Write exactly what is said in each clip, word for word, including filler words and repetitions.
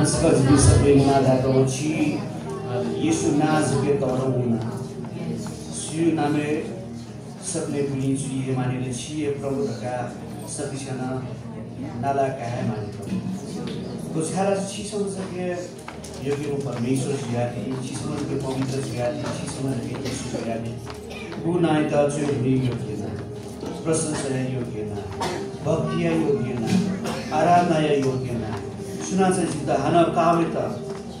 सकल जिपिं सकलें मुनाः धाये प्रभु, छि, अ, येशू नां जक तःधंगु नां। छु नामय् सकलें बुँइ जुइ हे माःनि, छि हे प्रभु धकाः सकसिनं नाला काये हे माःनि प्रभु। छाय्धाःसा छिसं जक योग्य परमेश्वर जुयादी, छिसं जक पवित्र जुयादी, छिसं जक येशू जुयादी। उ नांयात च्वय् हुने योग्य नां, प्रशंसाया योग्य नां, भक्तिया योग्य नां, आराधनाया योग्य नां। सुनां चाहिँ जिमित हानं काःवयेत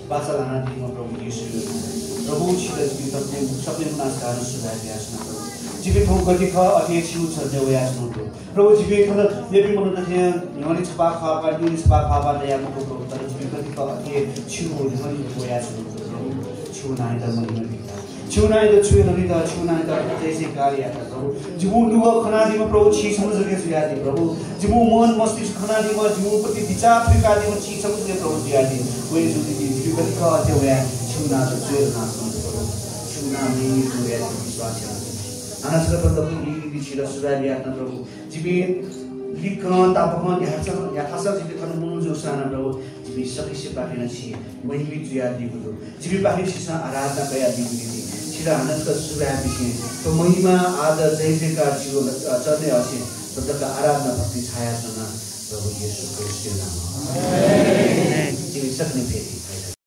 बाचा ल्हानादीम्ह प्रभु येशू, प्रभु, छितः जिपिं सकलें, सकलें मुनाः हानं सुभाय् बियाच्वना प्रभु। जिपिं थौं गथे खः अथे हे छिगु छज्जँ वयाच्वना प्रभु। प्रभु, जिपिं थन मेपिं मनूत थें न्ह्यःने छपाः ख्वाःपाः, न्ह्यःने छपाः ख्वाःपाः तयाः मखु प्रभु, तर जिपिं गथे खः अथे हे छिगु न्ह्यःने वयाच्वना प्रभु। छिगु नांयात महिमा बीत। छिगु नांयात च्वय् ल्हानेत, छिगु नांयात जय जयकार यायेत प्रभु। जिमिगु नुगः खनादीम्ह प्रभु, छि छम्ह जक जुयादी प्रभु। जिमिगु मन मस्तिष्क खनादीम्ह, जिमिगु प्रति बिचाः थुइकादीम्ह छि छम्ह जक प्रभु जुयादी। वय् जुयादी, जिपिं गथे खः अथे वयाः छिगु नांयात च्वय् ल्हानाच्वना प्रभु। छिगु नां महिमा वयाः विश्वास याना। हानं छकः प्रभु, यीशू ख्रीष्टयात सुभाय् बियाच्वना प्रभु। जिपिं लिक्कं तापाकं न्ह्याथासं, न्ह्याथासं जिपिं थन मुंगु जूसां नं प्रभु, जिपिं सकसिपाखें नं छि महिमित जुयादीगु दु। जिपिंपाखें छिसं आराधना कयादीगु निंतिं छितः हानं छकः सुभाय् बिसें थ्व महिमा, आदर, जय जयकार छिगु चरणय् हसे थ्व दक्व आराधना भक्ति छायाच्वना प्रभु येशू ख्रीष्टया नामं। आमेन। जिपिं सकलें फेरि